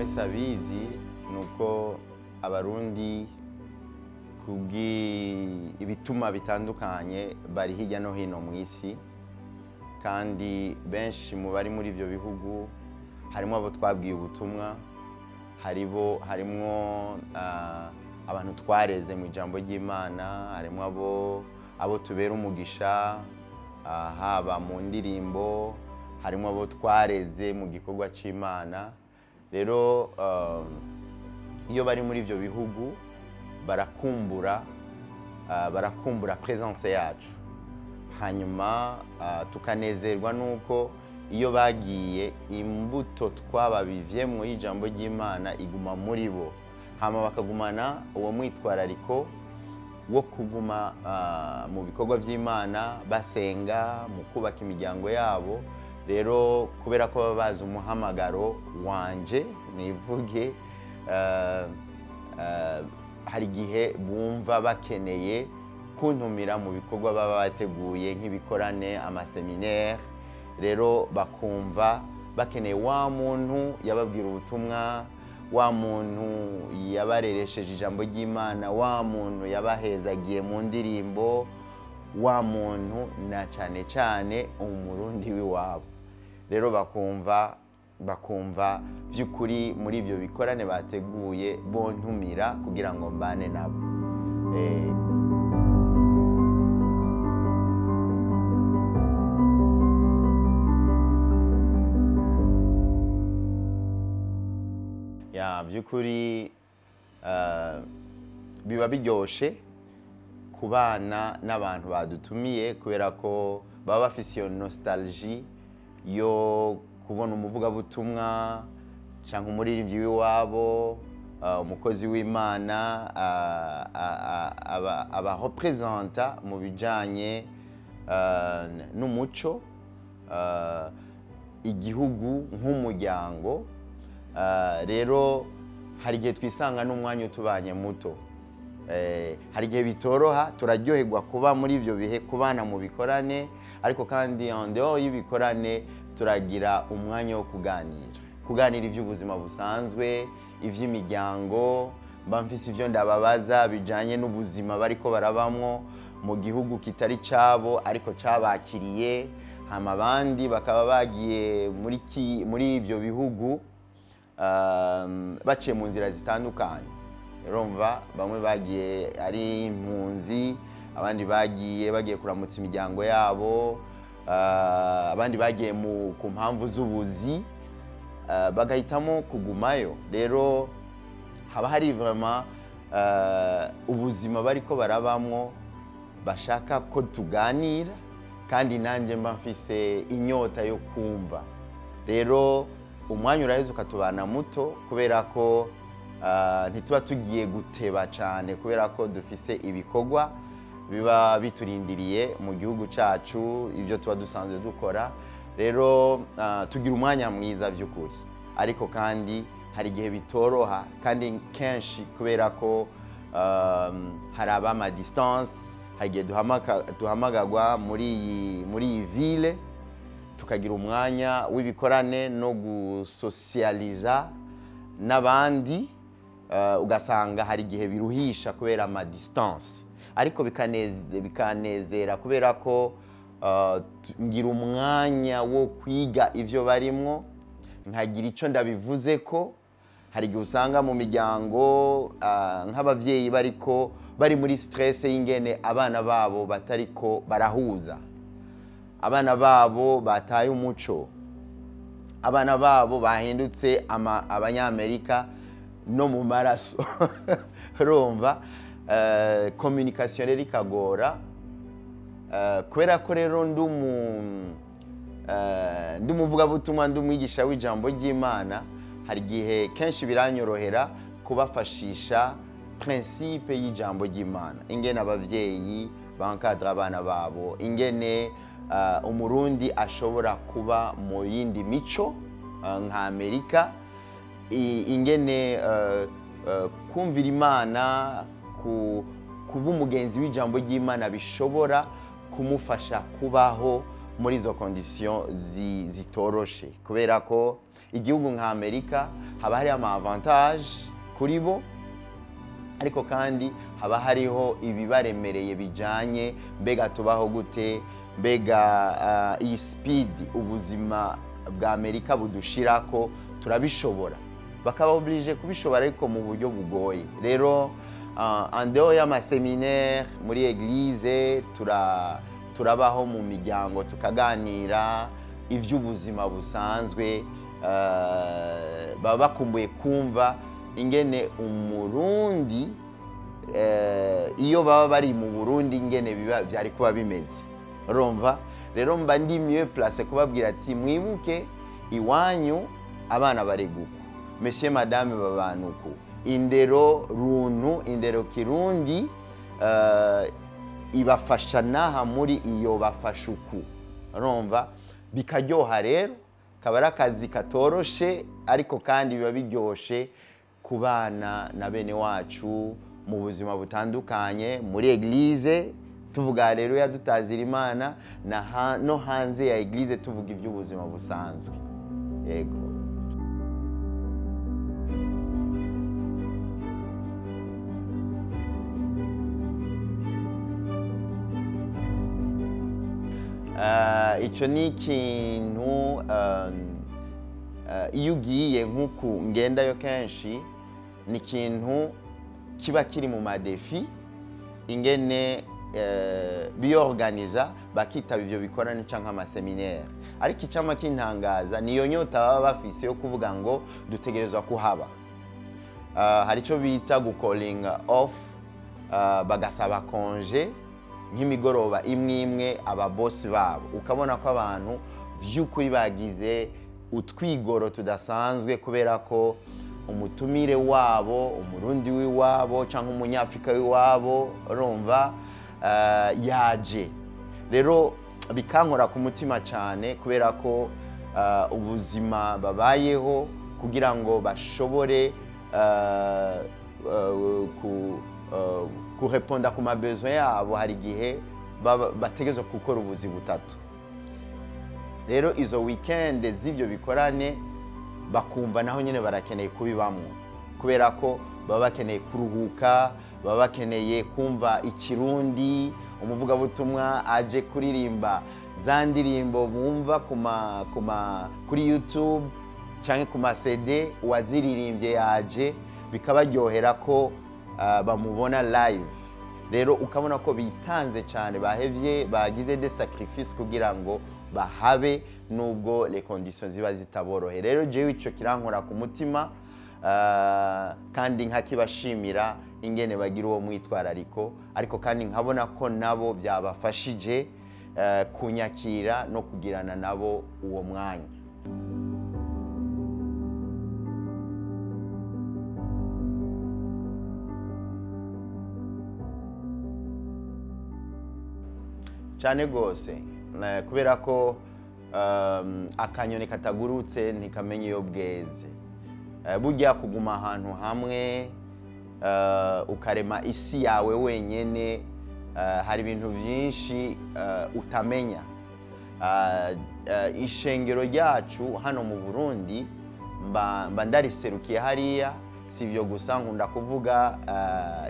Wese abizi ni uko Abarundi ibituma bitandukanye bari hirya no hino mu isi, kandi benshi mu bari muri ibyo bihugu harimo abo twabwiye ubutumwa, harimo abantu twareze mu ijambo ry'Imana, harimo abo tubera umugisha, haba mu ndirimbo, harimo abo twareze mu gikorwa cy'Imana. Rero iyo bari muri ibyo bihugu barakumbura presence yacu, hanyuma tukanezerwa nuko iyo bagiye imbuto twababivyemwo y'ijambo ry'Imana iguma muri bo, hama bakagumana uwo mwitwarariko wo kuguma mu bikorwa by'Imana, basenga, mu kubaka imiryango yabo. Rero kubera ko baba bazi umuhamagaro wanje nivuge, hari igihe bumva bakeneye kuntumira mu bikorwa baba bateguye nk'ibikorane, amaseminaire. Rero bakumva bakeneye wa muntu yababwira ubutumwa, wa muntu yabareresheje ijambo ry'Imana, wa muntu yabahezagiye mu ndirimbo, wa muntu na cyane cyane Umurundi w'iwabo. Rero bakumva by'ukuri muri ibyo bikorane bateguye bontumira kugira ngo mbane nabo. Ya by'ukuri biba biryoshe kubana n'abantu badutumiye, kubera ko baba bafise iyo nostalgie yo kubona umuvugabutumwa cyangwa umuririmbyi w'iwabo, umukozi w'Imana abarepresenta mu bijanye n'umuco, igihugu nk'umuryango. Rero hari igihe twisanga n'umwanya utubanye muto, hari igihe bitoroha, turaryoherwa kuba muri ibyo bihe, kubana mu bikorane, ariko kandi en dehors y'ibikorane turagira umwanya wo kuganira iby'ubuzima busanzwe, iby'imiryango. Mba mfise ibyo ndababaza bijanye n'ubuzima bariko barabamwo mu gihugu kitari cabo ariko cabakiriye, hama abandi bakaba bagiye muri ibyo bihugu baciye mu nzira zitandukanye. Urumva bamwe bagiye ari impunzi, abandi bagiye kuramutsa imiryango yabo, abandi bagiye ku mpamvu z'ubuzi, bagahitamo kugumayo. Rero haba hari vraiment ubuzima bariko barabamwo bashaka ko tuganira, kandi nanjye mba mfise inyota yo kumva. Rero umwanya uraheze ukatubana muto, kubera ko ntituba tugiye guteba cyane, kubera ko dufise ibikorwa biba biturindiriye mu gihugu cyacu, ibyo tuba dusanzwe dukora. Rero tugira umwanya mwiza by'ukuri, ariko kandi hari igihe bitoroha, kandi kenshi kubera ko hari abama distance, hari igihe duhamagarwa muri iyi ville, tukagira umwanya w'ibikorane no gusocializa n'abandi, ugasanga hari igihe biruhisha kubera ama distance, ariko bikanezera kubera ko ngira umwanya wo kwiga ivyo barimwo, nkagira ico ndabivuze. Ko hari igihe usanga mu miryango nk'abavyeyi bariko bari muri stress y'ingene abana babo batariko barahuza, abana babo bataye umuco, abana babo bahindutse Abanyamerika no mu maraso. Urumva communication rero ikagora, kubera ko rero ndi umuvugabutumwa, ndi umwigisha w'ijambo ry'Imana, hari igihe kenshi biranyorohera kubafashisha principe y'ijambo ry'Imana, ingene abavyeyi bankadra abana babo, ingene Umurundi ashobora kuba mu yindi mico nka Amerika, ingene kumvira Imana, kuba umugenzi w'ijambo ry'Imana bishobora kumufasha kubaho muri izo condition zitoroshe, kubera ko igihugu nka Amerika Haba hariho ama avantage kuri bo, ariko kandi haba hariho ibibaremereye bijanye: mbega tubaho gute? Mbega iyi speed ubuzima bwa Amerika budushirako turabishobora? Bakaba obligé kubishobora, ariko mu buryo bugoye. Rero en dehors y'ama séminaire muri église, turabaho mu miryango, tukaganira iby'ubuzima busanzwe. Baba bakumbuye kumva ingene Umurundi, iyo baba bari mu Burundi, ingene biba byari kuba bimeze. Urumva rero mba ndi mieux placé kubabwira ati: "Mwibuke iwanyu abana bari guku, monsieur, madame babana uku, indero runtu, indero kirundi ibafasha n'aha muri iyo bafasha uku." Urumva bikaryoha. Rero kaba ari akazi katoroshe, ariko kandi biba biryoshe kubana na bene wacu mu buzima butandukanye, muri église tuvuga haleluya, dutazira Imana, no hanze ya église tuvuga iby'ubuzima busanzwe. Yego. Icyo ni ikintu iyo ugiye nk'uku ngendayo kenshi, ni ikintu kiba kiri mu ma défis, ingene biyorganiza bakitaba ivyo bikorane canke ama séminaire. Ariko icama kintangaza niyo nyota baba bafise yo kuvuga ngo dutegerezwa kuhaba. Hari icyo bita gukolinga off, bagasaba congé nk'imigoroba imwe imwe ababosi babo, ukabona ko abantu by'ukuri bagize utwigoro tudasanzwe kubera ko umutumire wabo, Umurundi w'iwabo cyangwa Umunyafurika w'iwabo, urumva yaje. Rero bikankora ku mutima cyane, kubera ko ubuzima babayeho kugira ngo bashobore kureponda ku ma besoin yabo, hari igihe bategerezwa gukora ubuzi butatu. Rero izo weekend z'ibyo bikorane bakumva naho nyine barakeneye kubibamwo, kubera ko baba bakeneye kuruhuka, baba bakeneye kumva Ikirundi, umuvugabutumwa aje kuririmba za ndirimbo bumva kuri YouTube cyangwa ku ma CD, uwaziririmbye yaje, bikabaryohera ko bamubona live. Rero ukabona ko bitanze cyane, bahevye, bagize des sacrifices kugira ngo bahabe, nubwo les conditions ziba zitaborohe. Rero jewe ico kirankora ku mutima, kandi nkakibashimira ingene bagira uwo mwitwarariko, ariko kandi nkabona ko nabo byabafashije kunyakira no kugirana nabo uwo mwanya. Cyane rwose, kubera ko akanyoni katagurutse ntikamenya iyo bweze. Burya kuguma ahantu hamwe, ukarema isi yawe wenyine, hari ibintu byinshi utamenya. Ishengero ryacu hano mu Burundi mba ndariserukiye hariya. Si ibyo gusa, nkunda kuvuga,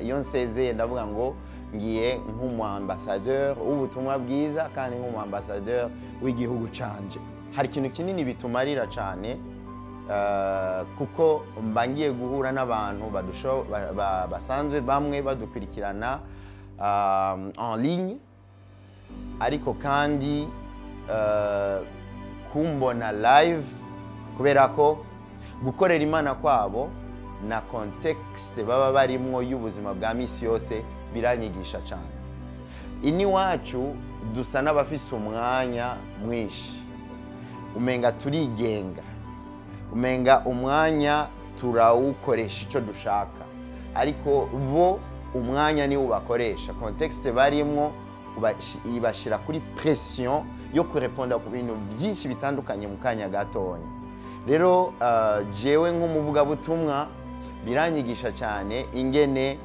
iyo nsezeye ndavuga ngo ngiye nk'umu ambassadeur w'ubutumwa bwiza kandi nk'umu ambassadeur w'igihugu canje. Hari ikintu kinini bitumarira cyane, kuko mba ngiye guhura n'abantu basanzwe bamwe badukurikirana en ligne, ariko kandi kumbona live, kubera ko gukorera Imana kwabo na contexte baba barimwo y'ubuzima bwa misi yose biranyigisha cyane. Iwacu dusa n'abafise umwanya mwinshi, umenga turigenga, umenga umwanya turawukoresha icyo dushaka, ariko bo umwanya niwo bakoresha. Contexte barimwo ibashyira kuri pression yo kureponda ku bintu byinshi bitandukanye mu kanya gatonya. Rero jewe nk'umuvugabutumwa biranyigisha cyane ingene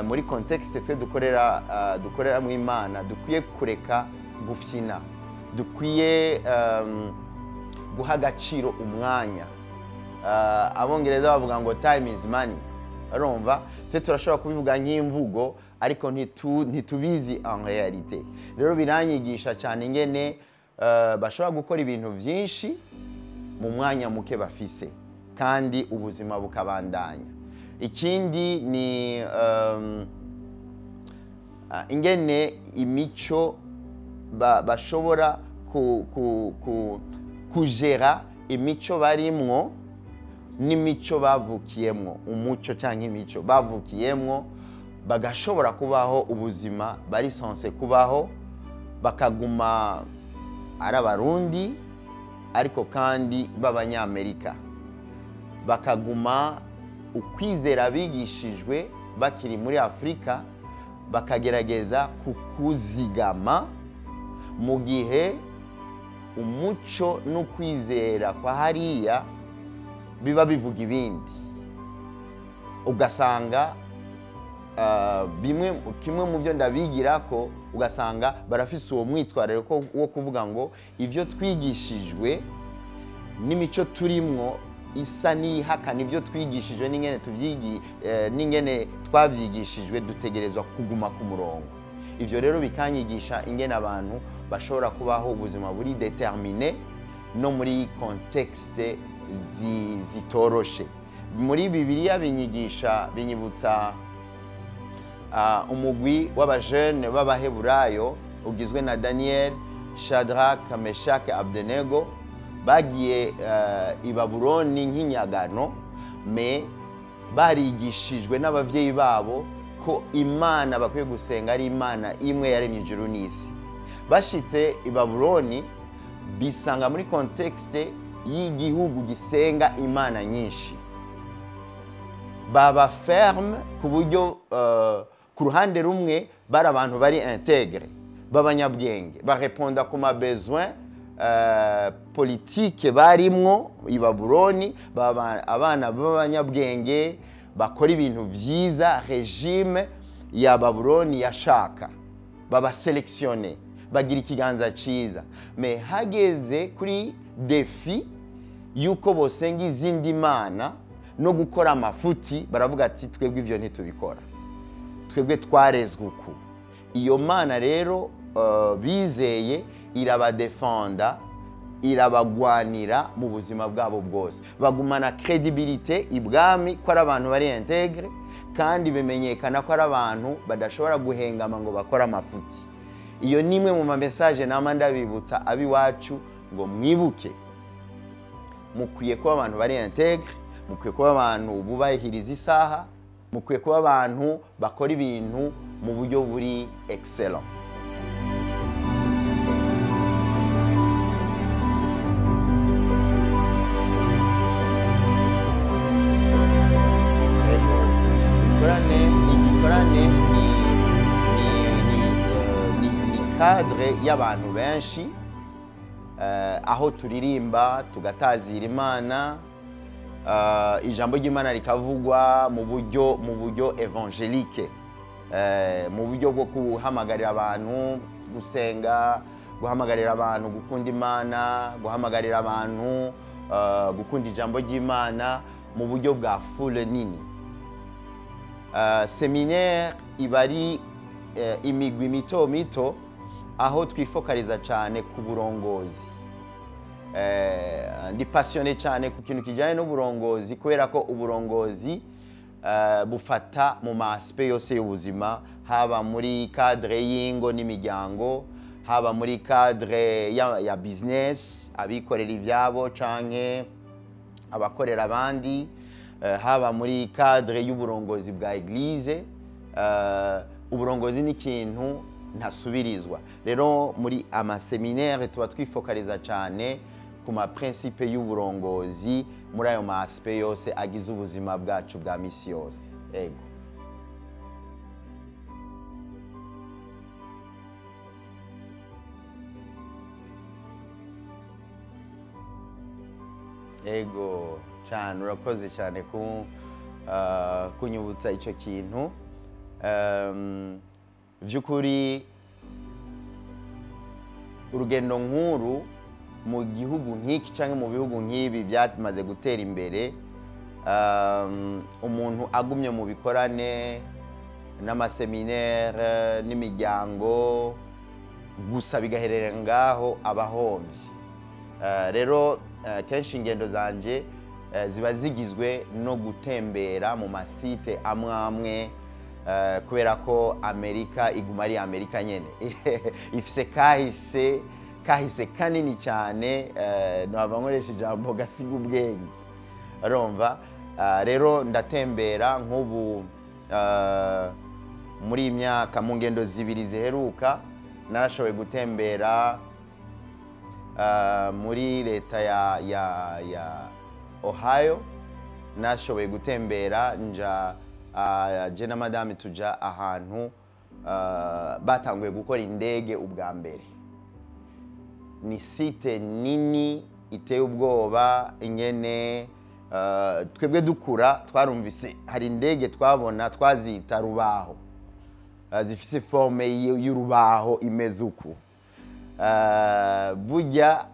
muri contexte twe dukorera dukoreramo Imana dukwiye kureka gufyina, dukwiye guha agaciro umwanya. Abongereza bavuga ngo "Time is money." Urumva, twe turashobora kubivuga nk'imvugo, ariko ntitubizi en réalité. Rero biranyigisha cyane ingene bashobora gukora ibintu byinshi mu mwanya muke bafise, kandi ubuzima bukabandanya. Ikindi ni ingene imico bashobora kujera imico barimwo n'imico bavukiyemwo, umuco cyangwa imico bavukiyemwo, bagashobora kubaho ubuzima bari censés kubaho, bakaguma ari Abarundi ariko kandi b'Abanyamerika, bakaguma ukwizera bigishijwe bakiri muri Afurika, bakagerageza kukuzigama mu gihe umuco n'ukwizera kwa hariya biba bivuga ibindi. Ugasanga bimwe, kimwe mu byo ndabigira ko ugasanga barafise uwo mwitwarariko wo kuvuga ngo ibyo twigishijwe n'imico turimwo isa n'ihakana ibyo twigishijwe n'ingene tubyigi, n'ingene twabyigishijwe, dutegerezwa kuguma ku murongo. Ivyo rero bikanyigisha ingene abantu bashobora kubaho ubuzima buri déterminé no muri contexte zitoroshe. Muri Bibiliya binyigisha, binyibutsa umugwi w'abajene b'Abaheburayo ugizwe na Daniel, Shadrach, Meshach, Abednego, bagiye i Babuloni nk'inyagano, mais barigishijwe n'abavyeyi babo ko Imana bakwiye gusenga ari Imana imwe yaremye ijuru n'isi. Bashitse i Babuloni, bisanga muri contexte y'igihugu gisenga imana nyinshi. Baba ferme ku buryo ku ruhande rumwe bari abantu bari intègre, b'abanyabwenge, bareponda ku ma besoin politike barimwo i Babuloni, baba abana b'abanyabwenge bakora ibintu vyiza régime ya Babuloni yashaka, baba sélectionné, bagira ikiganza ciza. Mais hageze kuri défi yuko bosenga izindi mana no gukora amafuti, baravuga ati: "Twebwe ibyo ntitubikora, twebwe twarezwe uku." Iyo mana rero bizeye irabadefenda, irabagwanira mu buzima bwabo bwose, bagumana crédibilité ibwami ko ari abantu bari intègre, kandi bimenyekana ko ari abantu badashobora guhengama ngo bakore amafuti. Iyo ni imwe mu ma message nama ndabibutsa ab'iwacu ngo mwibuke, mukwiye kuba abantu bari intègre, mukwiye kuba abantu bubahiriza isaha, mukwiye kuba abantu bakora ibintu mu buryo buri excellent. Ego, igikorane ni cadre y'abantu benshi, aho turirimba, tugatazira Imana, ijambo ry'Imana rikavugwa mu buryo évangélique, mu buryo bwo guhamagarira abantu gusenga, guhamagarira abantu gukunda Imana, guhamagarira abantu gukunda ijambo ry'Imana mu buryo bwa foule nini. Séminaire iba ari imigwi mito mito aho twifokaliza cyane ku burongozi. Ndi passionné cyane ku kintu kijyanye n'uburongozi, kubera ko uburongozi bufata mu ma aspect yose y'ubuzima, haba muri cadre y'ingo n'imiryango, haba muri cadre ya business, abikorera ibyabo canke abakorera abandi, haba muri cadre y'uburongozi bwa église. Uburongozi ni ikintu ntasubirizwa. Rero muri ama séminaire tuba twifokaliza cyane ku ma principe y'uburongozi muri ayo ma aspect yose agize ubuzima bwacu bwa misi yose. Ego. Ego cyane, urakoze cyane ku kunyibutsa icyo kintu. By'ukuri urugendo nk'uru Mu gihugu nk'iki cyangwa mu bihugu nk'ibi byamaze gutera imbere, umuntu agumye mu bikorane n'amaséminaires n'imiryango gusa, bigaherera ngaho, abahombye. Rero kenshi ingendo zanje ziba zigizwe no gutembera mu masites amwe amwe, kubera ko Amerika iguma ari Amerika nyene, ifise kahise kanini cyane, naba nkoresha ijambo gasiga ubwenge, urumva. Rero ndatembera. Nk'ubu muri iyi myaka, mu ngendo zibiri ziheruka, narashoboye gutembera muri leta ya Ohio. Nashoboye gutembera nja, je na madame tuja ahantu batanguye gukora indege ubwa mbere. Ni site nini iteye ubwoba, ingene twebwe dukura twarumvise hari indege twabona twazita rubaho, zifise forme y'urubaho imeze uku. Burya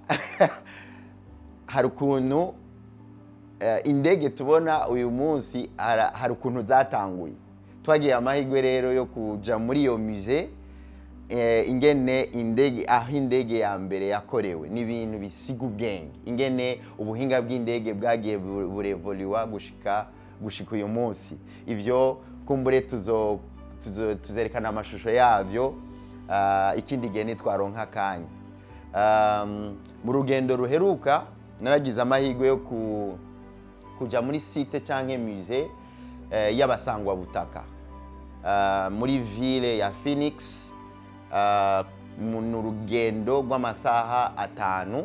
hari ukuntu indege tubona uyu munsi, hari ukuntu zatanguye. Twagiye amahirwe rero yo kuja muri iyo musée, ingene indege, aho indege ya mbere yakorewe, ni ibintu bisiga ubwenge, ingene ubuhinga bw'indege bwagiye burevoluwa gushika uyu munsi. Ibyo kumbure tuzerekana amashusho yabyo ikindi gihe nitwaronka akanya. Mu rugendo ruheruka naragize amahirwe yo kuja muri site canke musée y'abasangwabutaka muri ville ya Phoenix. Ni urugendo rw'amasaha 5.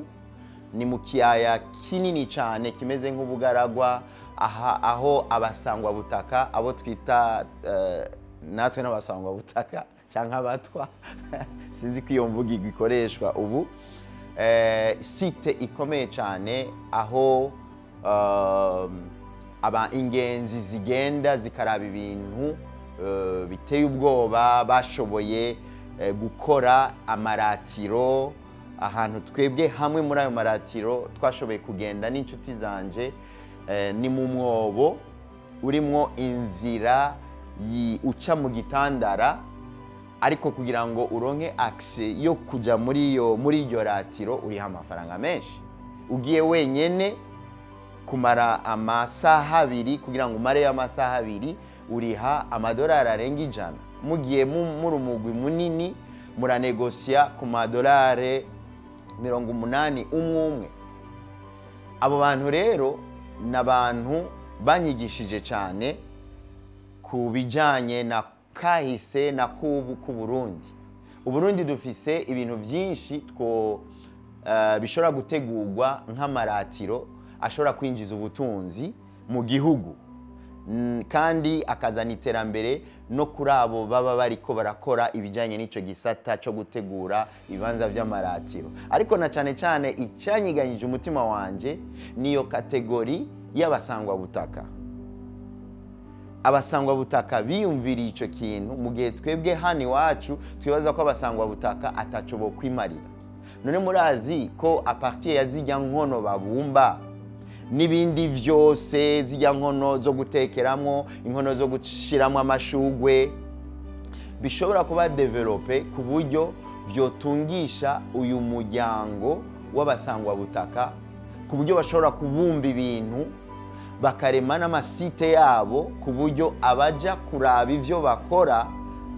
Ni mu kiyaya kinini cyane kimeze nk'ubugaragwa, aha aho abasangwabutaka, abo twita natwe n'abasangwabutaka cyangwa abatwa, sinzi ko iyo mvugo ikoreshwa ubu. Site ikomeye cyane aho aba ingenzi zigenda zikaraba ibintu biteye ubwoba bashoboye gukora, amaratiro. Ahantu twebwe hamwe muri ayo maratiro twashoboye kugenda n'inshuti zanje, ni mu mwobo urimwo inzira uca mu gitandara, ariko kugira ngo uronke accès yo kuja muri iryo ratiro uriha amafaranga menshi. Ugiye wenyene kumara amasaha 2, kugira ngo umareyo amasaha 2 uriha amadolari arenga 100. Mugiye muri umugwi munini, muranegosiya ku madolari 80 umwe umwe. Abo bantu rero ni abantu banyigishije cyane ku bijyanye na kahise na kubu k'Uburundi. Uburundi dufise ibintu byinshi two bishobora gutegurwa nk'amaratiro ashobora kwinjiza ubutunzi mu gihugu, kandi akazana iterambere no kuri abo baba bariko barakora ibijyanye n'icyo gisata cyo gutegura ibibanza by'amaratiro. Ariko na cyane cyane icyanyiganyije umutima wanje niyo catégorie y'abasangwabutaka. Abasangwabutaka biyumviriye icyo kintu, mu gihe twebwe hano iwacu twibaza ko abasangwabutaka ataco bokwimarira. None murazi ko à partir ya zijya nkono babumba n'ibindi vyose, zijya nkono zo gutekeramo, inkono zo gushiramo amashugwe, bishobora kuba développé ku buryo byotungisha uyu muryango w'abasangwabutaka, ku buryo bashobora kubumba ibintu bakarema n'amasites yabo, ku buryo abaja kuraba ivyo bakora,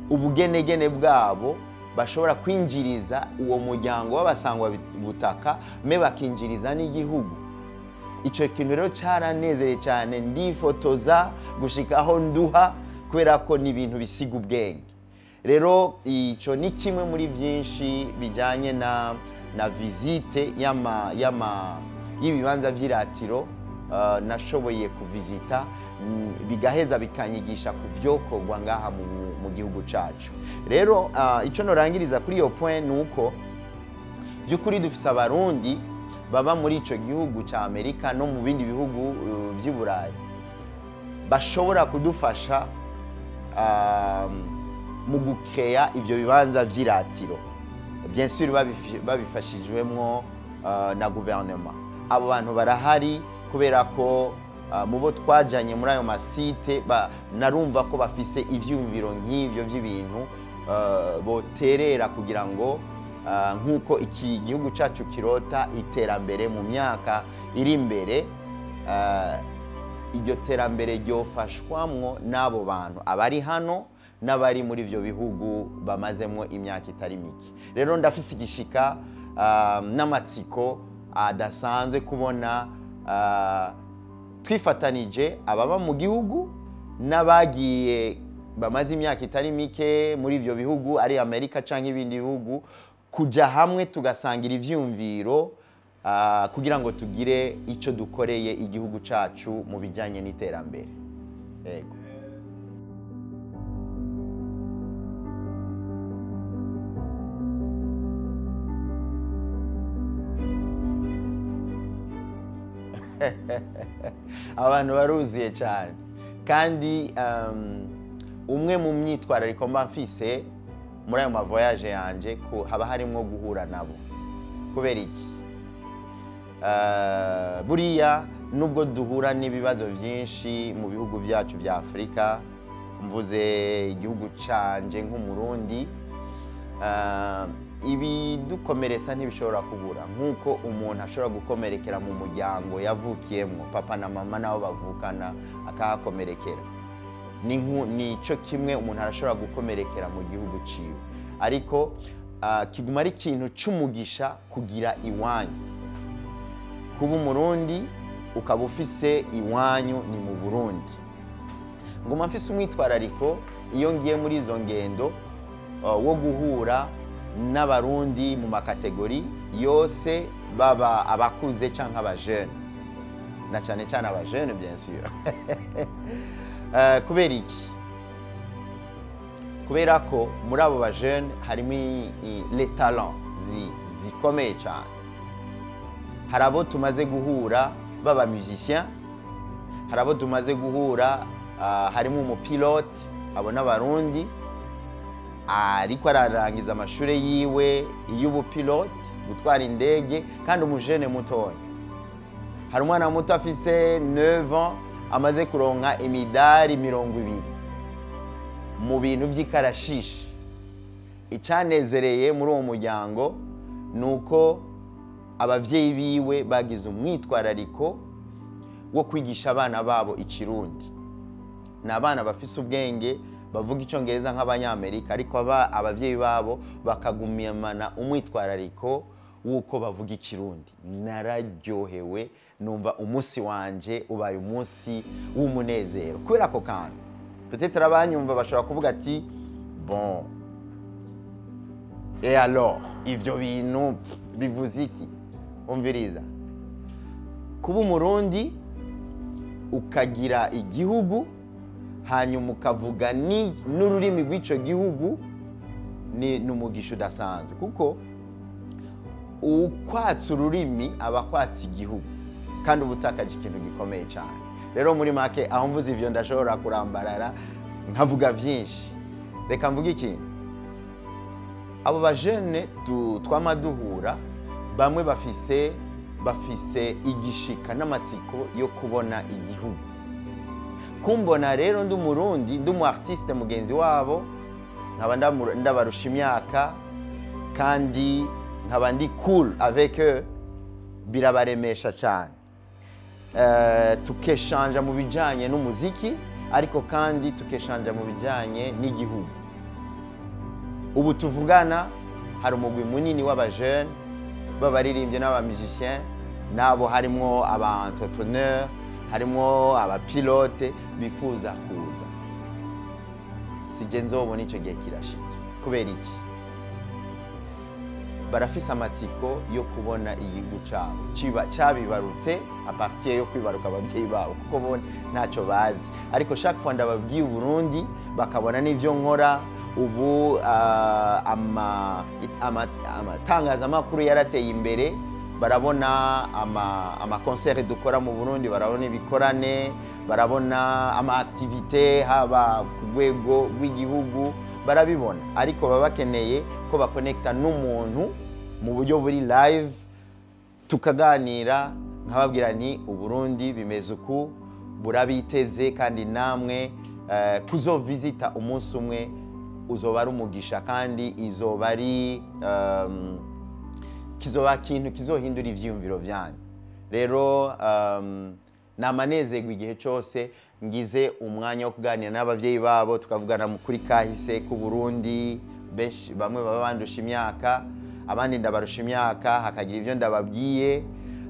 ubugenegene bwabo, bashobora kwinjiriza uwo muryango w'abasangwabutaka, me bakinjiriza n'igihugu. Icyo kintu rero cyaranezeye cyane, ndifotoza gushikaho nduha, kubera ko ni ibintu bisiga ubwenge. Rero icyo ni kimwe muri byinshi bijyanye na visite yama y'ibibanza by'iratiro nashoboye kuvizita, bigaheza bikanyigisha ku byokorwa ngaha mu gihugu cacu. Rero icyo norangiriza kuri iyo point ni uko by'ukuri dufise Abarundi baba muri ico gihugu ca Amerika no mu bindi bihugu vy'i Burayi bashobora kudufasha mu gukeya ivyo bibanza vy'iratiro, bien sûr babifashijwemwo. na guverinoma. Abo bantu barahari kubera ko mu bo twajanye muri ayo masite narumva ko bafise ivyumviro nk'ivyo by'ibintu boterera kugira ngo nk'uko iki gihugu cyacu kirota iterambere mu myaka iri imbere, iryo terambere ryofashwamwo n'abo bantu abari hano n'abari muri ibyo bihugu bamazemo imyaka itari mike. Rero ndafise igishika n'amatsiko adasanzwe kubona twifatanije ababa mu gihugu n'abagiye bamaze imyaka itari mike muri ibyo bihugu, ari Amerika cyangwa ibindi bihugu, kujya hamwe tugasangira ivyumviro kugira ngo tugire icyo dukoreye igihugu cyacu mu bijyanye n'iterambere. Yego. Abantu baruzuye cyane, kandi umwe mu myitwarariko mba mfise muri ayo mavoyaje yanje ko haba harimo guhura nabo. Kubera iki? Buriya nubwo duhura n'ibibazo byinshi mu bihugu byacu bya Afurika, mvuze igihugu canje nk'Umurundi, ibidukomeretsa ntibishobora kubura, nk'uko umuntu ashobora gukomerekera mu muryango yavukiyemo, papa na mama nabo bavukana akahakomerekera. Ni cyo kimwe umuntu arashobora gukomerekera mu gihugu ciwe, ariko kiguma ari ikintu c'umugisha kugira iwanyu. Kuba Umurundi ukaba ufise iwanyu ni mu Burundi. Nguma mfise umwitwarariko iyo ngiye muri izo ngendo wo guhura n'Abarundi mu makategori yose, baba abakuze canke abajene, na cyane cyane abajene bien sûr. Kubera iki? Kubera ko muri abo bajene harimo les talents zikomeye cyane. Hari abo tumaze guhura baba musicien, hari abo tumaze guhura harimo umupilote, abo n'Abarundi, ariko ararangiza amashuri yiwe y'ubupilote, gutwara indege, kandi umujene mutoya. Hari umwana muto afise 9 ans amaze kuronka imidari 20 mu bintu by'ikarashishi. Icyanezereye muri uwo muryango ni uko abavyeyi biwe bagize umwitwarariko wo kwigisha abana babo Ikirundi. Ni abana bafise ubwenge, bavuga Icyongereza nk'Abanyamerika, ariko abavyeyi babo bakagumana umwitwarariko w'uko bavuga Ikirundi. Nararyohewe, numva umunsi wanje ubaye umunsi w'umunezero kubera ako kantu. Peut-être abanyumva bashobora kuvuga ati: "Bon, et alors, ivyo bintu bivuze iki?" Umviriza, kuba Umurundi ukagira igihugu, hanyuma ukavuga n'ururimi rw'icyo gihugu, ni umugisha udasanzwe, kuko ukwatsa ururimi aba akwatsa igihugu, kandi uba utakaje ikintu gikomeye cyane. Rero muri make, aho mvuze ivyo ndashobora kurambarara nkavuga byinshi. Reka mvuge ikintu: abo bajene twama duhura, bamwe bafise igishika n'amatsiko yo kubona igihugu. Kumbona rero ndi Umurundi, ndi umu artiste mugenzi wabo, nkaba ndabarusha imyaka, kandi nkaba ndi cool avec eux, birabaremesha cyane. Tukeshanja mu bijanye n'umuziki, ariko kandi tukeshanja mu bijanye n'igihugu. Ubu tuvugana hari umugwi munini w'abajene b'abaririmbyi n'abamusicien, nabo harimwo aba entrepreneur, harimwo abapilote bifuza kuza. Sije nzobona icyo gihe kirashitse. Kubera iki? Barafise amatsiko yo kubona igihugu cabo cabibarutse, à partir yo kwibaruka ababyeyi babo, kuko bo ntacyo bazi. Ariko chaque fois ndababwiye Uburundi, bakabona n'ivyo nkora. Ubu amatangazamakuru yarateye imbere, barabona ama concert dukora mu Burundi, barabona ibikorane, barabona ama activité haba ku rwego rw'igihugu, barabibona. Ariko baba bakeneye ko bakonekta n'umuntu mu buryo buri live. Tukaganira, nkababwira nti Uburundi bimeze uku, burabiteze, kandi namwe kuzovizita umunsi umwe uzoba ari umugisha, kandi izoba ari kizoba kintu kizohindura ivyiyumviro vyanyu. Rero namanezerwa igihe cyose ngize umwanya wo kuganira n'abavyeyi babo, tukavugana kuri kahise ku Burundi. Benshi bamwe baba bandusha imyaka, abandi ndabarusha imyaka, hakagira ibyo ndababwiye.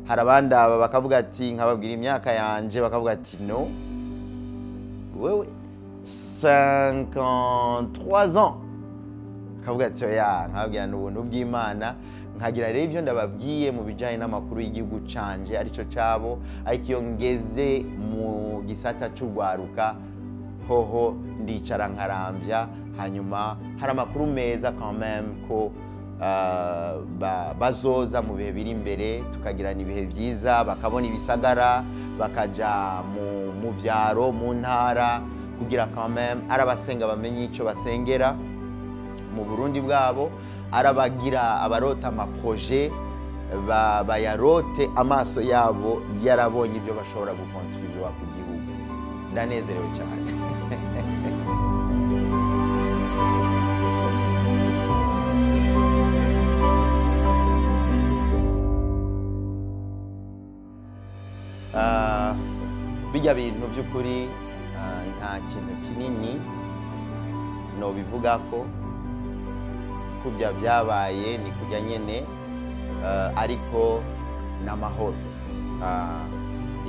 Hari abandi aba bakavuga ati, nkababwira imyaka yanje, bakavuga ati no wewe 53 ans, akavuga ati oya, nkababwira ni ubuntu bw'Imana. Nkagira rero ibyo ndababwiye mu bijyanye n'amakuru y'igihugu canje aricyo cabo. Ariko iyo ngeze mu gisata c'urwaruka hoho ndicara nkarambya, hanyuma hari amakuru meza quand même ko bazoza mu bihe biri imbere, tukagirana ibihe byiza, bakabona ibisagara, bakaja mu vyaro, mu ntara, kugira quand même ari abasenga bamenye ico basengera mu Burundi bwabo, arabagira abarota amaproje bayarote amaso yabo yarabonye ibyo bashobora gukontribuwa ku gihugu. Ndanezerewe cyane. Bijya bintu by'ukuri, nta kintu kinini nobivuga ko kubya byabaye ni kujya nyene, ariko n'amahoro.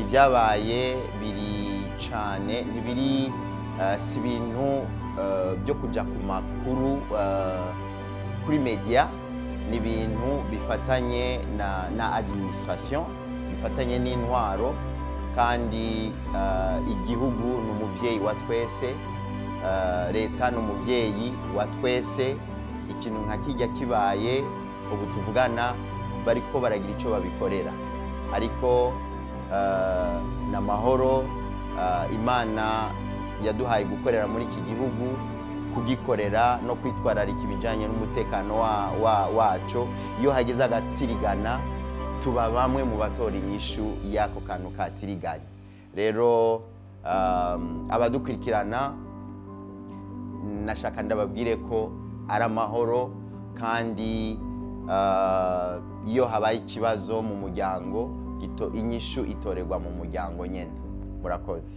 Ibyabaye biri cane, ntibiri, si ibintu byo kuja ku makuru, kuri media, ni ibintu bifatanye na administration, bifatanye n'intwaro, kandi igihugu ni umuvyeyi wa twese, leta ni umuvyeyi wa twese. Ikintu nka kijya kibaye ubu tuvugana bariko baragira ico babikorera, ariko n'amahoro. Imana yaduhaye gukorera muri iki gihugu, kugikorera no kwitwararika ibijanye n'umutekano waco. Iyo hageze agatirigana tuba bamwe mu batora inyishu y'ako kantu katiriganye. Rero abadukurikirana nashaka ndababwire ko ari amahoro, kandi iyo habaye ikibazo mu muryango, inyishu itorerwa mu muryango nyene. Murakoze.